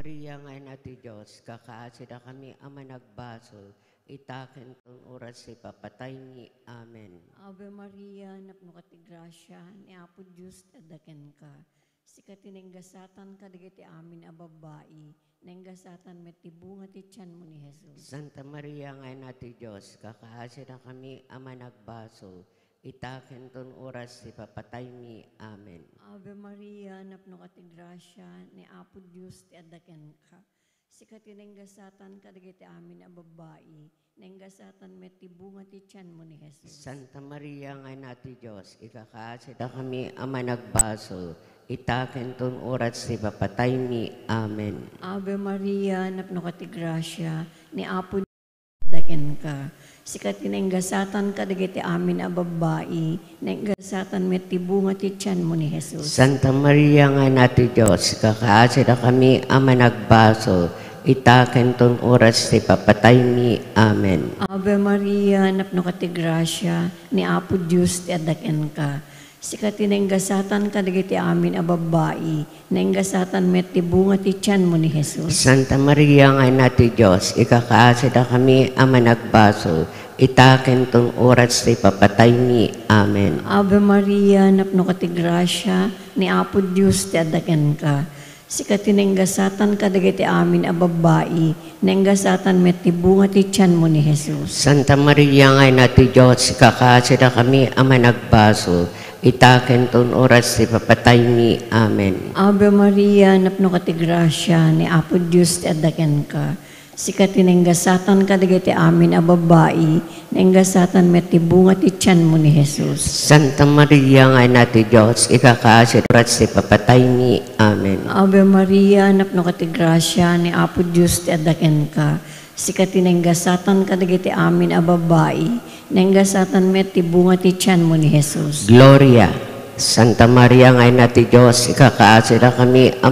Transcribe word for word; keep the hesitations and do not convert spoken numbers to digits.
Maria nga Ina ti Dios, kakaasida kami a managbasol, ita ken ton oras ti papataymi. Amen. Ave Maria, napnoka ti grasia, ni Apo Dios ti adda kenka. Sika ti nainggasatan kadagiti amin a babbai, nainggasatan met ti bunga ti tianmo ni Jesus. Santa Maria nga Ina ti Dios, kakaasida kami a managbasol, ita ken ton oras ti papataymi. Amen. Ave Maria, napnoka ti grasia, ni Apo Dios ti adda kenka. Sika ti nainggasatan kadagiti amin a babbai, nainggasatan met ti bunga ti tianmo ni Jesus. Santa Maria nga Ina ti Dios, ikakaasida kami a managbasol, ita ken ton oras ti papataymi. Amen. Ave Maria, napnoka ti grasia, ni Apo Dios adda kenka. Sika ti nainggasatan kadagiti amin a babbai, nainggasatan met ti bunga ti tianmo ni Jesus. Santa Maria nga Ina ti Dios, ikakaasida kami a managbasol, ita ken ton oras ti papataymi. Amen. Ave Maria, napnoka ti grasia, ni Apo Dios ti adda kenka. Sika ti nainggasatan kadagiti amin a babbai, nainggasatan met ti bunga ti tianmo ni Jesus. Santa Maria nga Ina ti Dios, ikakaasida kami a managbasol, ita ken ton oras ti papataymi. Amen. Ave Maria, napnoka ti grasia, ni Apo Dios ti adda kenka. Sika ti nainggasatan kadagiti amin a babbai, nainggasatan met ti bunga ti tianmo ni Jesus. Santa Maria nga Ina ti Dios, ikakaasida kami a managbasol, ita ken ton oras ti papataymi. Amen. Ave Maria, napnoka ti grasia, ni Apo Dios ti adda kenka. Sika ti nainggasatan kadagiti amin a babbai, nainggasatan met ti bunga ti tianmo ni Jesus. Santa Maria nga Ina ti Dios, ikakaasida oras ti papataymi. Amen. Ave Maria, napnoka ti grasia, ni Apo Dios ti adda kenka. Sika ti nainggasatan kadagiti amin a babbai, nainggasatan met ti bunga ti tianmo ni Jesus. Gloria, Santa Maria nga Ina ti Dios, ikakaasida kami a